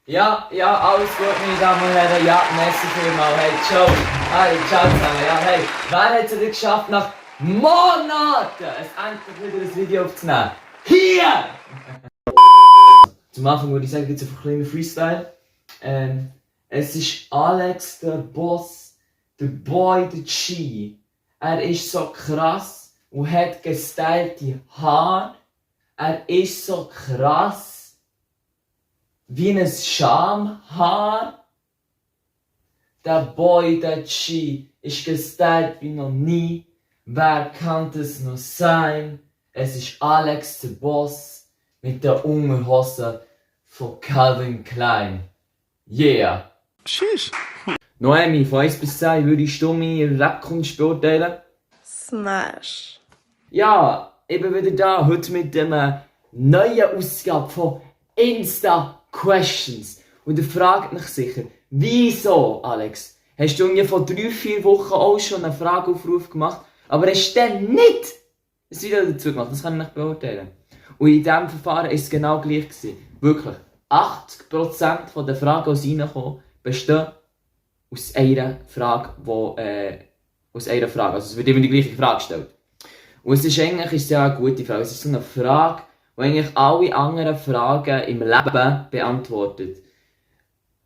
Ja, alles gut, meine Damen und Herren. Ja, merci vielmals. Hey, ciao. Hey, ciao zusammen. Ja, hey, wer hat es geschafft, nach Monaten endlich wieder ein Video aufzunehmen? Hier! Zum Anfang würde ich sagen, jetzt einfach ein kleiner Freestyle. Es ist Alex, der Boss, der Boy, der G. Er ist so krass und hat gestylte Haare. Er ist so krass wie ein Schamhaar. Der Boy, der G, ist gestylt wie noch nie. Wer kann das noch sein? Es ist Alex, der Boss, mit der Unterhose von Calvin Klein. Yeah! Sheesh. Noemi, von 1 bis 10 würdest du meine Rap-Kunst beurteilen? Smash. Ja, ich bin wieder da, heute mit einer neuen Ausgabe von Insta Questions. Und ihr fragt mich sicher, wieso, Alex? Hast du irgendwie vor 3-4 Wochen auch schon einen Frageaufruf gemacht, aber hast du dann nicht ein Video dazu gemacht? Das kann ich nicht beurteilen. Und in diesem Verfahren war es genau gleich gewesen. Wirklich, 80% der Fragen, die reinkommen, bestehen aus einer Frage, also es wird immer die gleiche Frage gestellt. Und es ist ja eine gute Frage. Es ist so eine Frage, die eigentlich alle anderen Fragen im Leben beantwortet.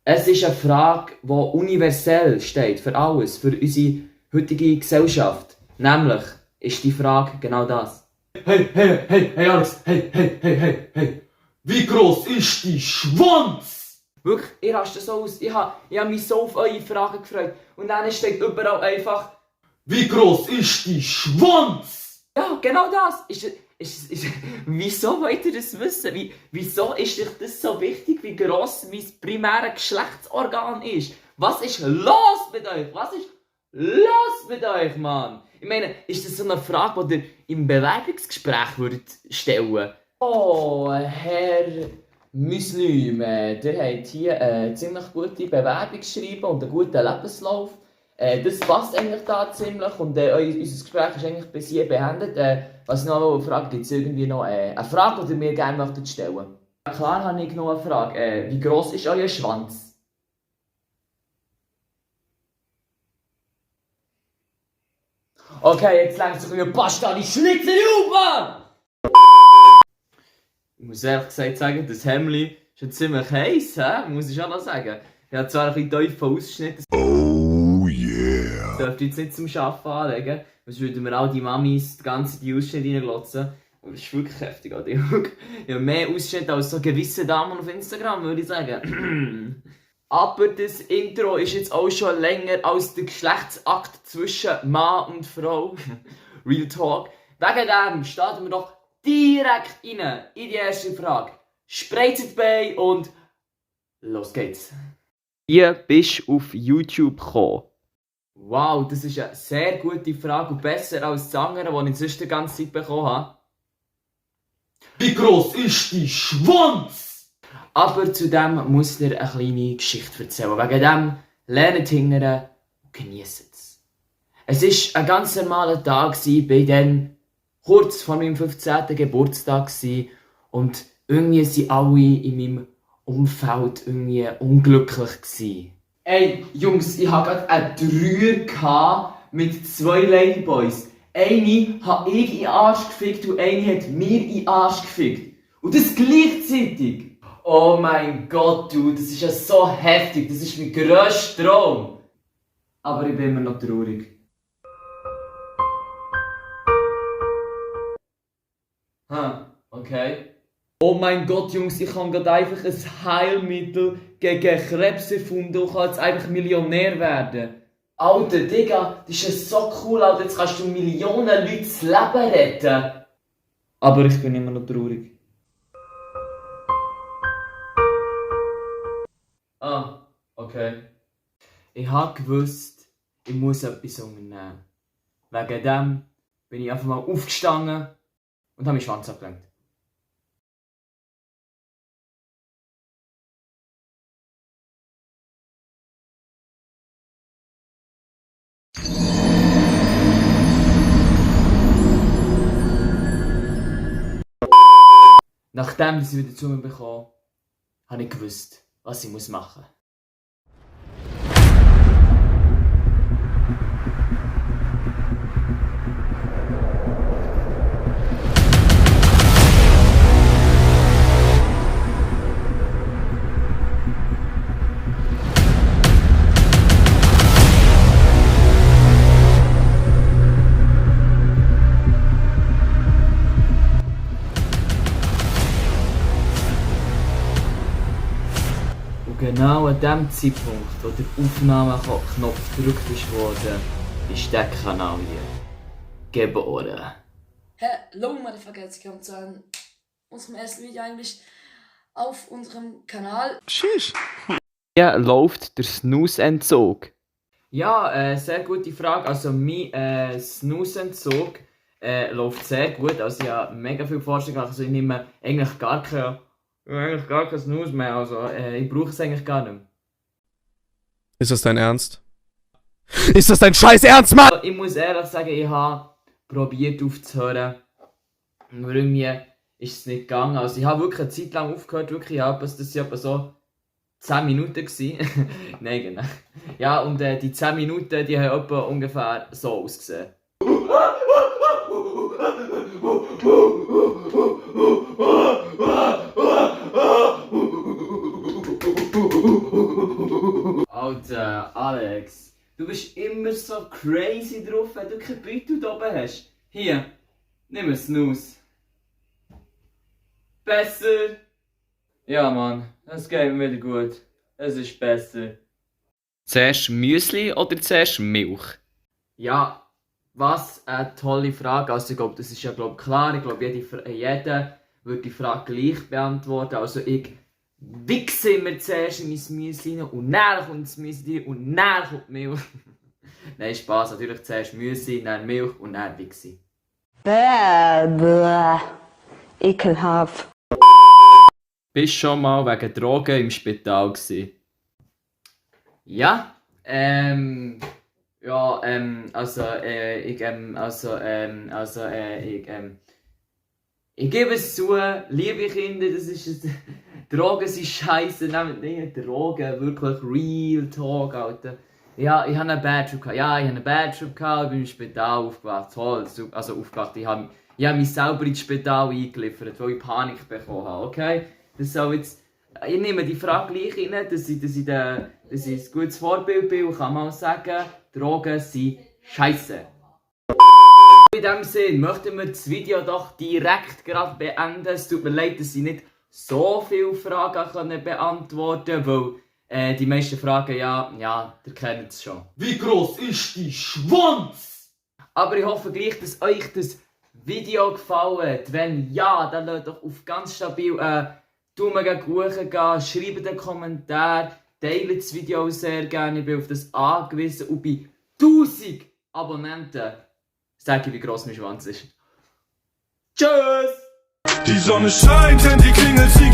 Es ist eine Frage, die universell steht, für alles, für unsere heutige Gesellschaft. Nämlich ist die Frage genau das. Hey Alex, hey. Wie gross ist dein Schwanz? Wirklich, ihr rastet so aus. Ich hab mich so auf eure Fragen gefreut. Und dann steht überall einfach: Wie gross ist dein Schwanz? Ja, genau das. Wieso wollt ihr das wissen? Wieso ist euch das so wichtig, wie gross mein primäres Geschlechtsorgan ist? Was ist los mit euch? Was ist los mit euch, Mann? Ich meine, ist das so eine Frage, die ihr im Bewerbungsgespräch würdet stellen? Oh, Herr Muslim, der hat hier eine ziemlich gute Bewerbung geschrieben und einen guten Lebenslauf. Das passt eigentlich da ziemlich und unser Gespräch ist eigentlich bis hier beendet. Was ich noch frage, gibt es irgendwie noch eine Frage, die ihr mir gerne möchtet stellen? Klar habe ich noch eine Frage. Wie gross ist euer Schwanz? Okay, jetzt langsam ein bisschen Pasta, die Schnitzel Mann! Ich muss ehrlich gesagt sagen, das Hemdli ist schon ziemlich heiß, muss ich schon noch sagen. Ich habe zwar ein bisschen tiefer ausgeschnitten. Oh yeah. Das dürfte ich jetzt nicht zum Arbeiten anlegen, sonst würden mir all die Mamis die Ausschnitte reinglotzen. Und das ist wirklich heftig, oder? Ich habe mehr Ausschnitte als so gewisse Damen auf Instagram, würde ich sagen. Aber das Intro ist jetzt auch schon länger als der Geschlechtsakt zwischen Mann und Frau. Real Talk. Wegen dem starten wir doch direkt rein in die erste Frage. Spreizt die Beine und los geht's. Wie bist du auf YouTube gekommen? Wow, das ist eine sehr gute Frage und besser als das andere, die ich sonst die ganze Zeit bekommen habe. Wie gross ist dein Schwanz? Aber zu dem muss ich dir eine kleine Geschichte erzählen. Wegen dem lernt hingern und genießt es. Es war ein ganz normaler Tag, bei dem kurz vor meinem 15. Geburtstag und irgendwie waren alle in meinem Umfeld irgendwie unglücklich gewesen. Ey, Jungs, ich hatte gerade einen Dreier mit 2 Ladyboys. Eine hat ich in den Arsch gefickt und eine hat mir in den Arsch gefickt. Und das gleichzeitig. Oh mein Gott, du, das ist ja so heftig. Das ist mein grösster Traum. Aber ich bin immer noch traurig. Okay. Oh mein Gott, Jungs, ich habe gerade einfach ein Heilmittel gegen Krebs erfunden und kann jetzt einfach Millionär werden. Alter, Digga, das ist ja so cool, Alter. Jetzt kannst du Millionen Leute das Leben retten. Aber ich bin immer noch traurig. Okay. Ich habe gewusst, ich muss etwas unternehmen. Wegen dem bin ich einfach mal aufgestanden und habe meinen Schwanz abgelenkt. Nachdem ich wieder zu mir bekam, habe ich gewusst, was ich machen muss. Genau an dem Zeitpunkt, wo der Aufnahmeknopf gedrückt wurde, ist der Kanal hier geboren. Hello Motherfucker, herzlich willkommen zu unserem ersten Video eigentlich auf unserem Kanal. Sheesh. Wie läuft der Snooze-Entzug? Ja, sehr gute Frage. Also mein Snooze-Entzug läuft sehr gut. Also ich habe mega viel Forschung gemacht. Also ich nehme eigentlich gar kein Snooze mehr. Also ich brauche es eigentlich gar nicht mehr. Ist das dein Ernst? Ist das dein scheiß Ernst, Mann? Ich muss ehrlich sagen, ich habe probiert aufzuhören. Nur irgendwie ist es nicht gegangen. Also ich habe wirklich eine Zeit lang aufgehört. Wirklich, das war etwa so 10 Minuten gewesen. Nein, genau. Ja, und die 10 Minuten, die haben etwa ungefähr so ausgesehen. Alter, Alex, du bist immer so crazy drauf, wenn du kein Beutel da oben hast. Hier, nimm einen Snooze. Besser? Ja, Mann, das geht mir wieder gut. Es ist besser. Zuerst Müsli oder zuerst Milch? Ja, was eine tolle Frage. Also ich glaube, das ist ja klar. Ich glaube, jeder würde die Frage gleich beantworten. Also ich wichse immer zuerst in mein Müsli rein und dann kommt das Müsli rein und dann kommt die Milch. Nein, Spaß. Natürlich zuerst Müsli, dann Milch und dann wichse. Bäh, ekelhaft. Bist schon mal wegen Drogen im Spital gewesen? Ja, ich gebe es zu, liebe Kinder, Drogen sind scheisse, nehmt nicht Drogen, wirklich real talk, Alter. Ja, ich hatte einen Bad Trip ich bin im Spital aufgewacht, toll, also aufgewacht, ich habe mich selber ins Spital eingeliefert, weil ich Panik bekommen habe, okay? Das soll jetzt, ich nehme die Frage gleich rein, dass ich ein gutes Vorbild bin und kann mal sagen, Drogen sind scheisse. In diesem Sinne möchten wir das Video doch direkt gerade beenden. Es tut mir leid, dass ich nicht so viele Fragen beantworten konnte, weil die meisten Fragen, ja, ihr kennt es schon. Wie groß ist dein Schwanz? Aber ich hoffe gleich, dass euch das Video gefallen hat. Wenn ja, dann lasst doch auf ganz stabil Daumen gegen hoch gehen, schreibt einen Kommentar, teilt das Video sehr gerne, ich bin auf das angewiesen und bei 1000 Abonnenten sage ich, wie gross mein Schwanz ist. Tschüss! Die Sonne scheint, denn die Klingel, sie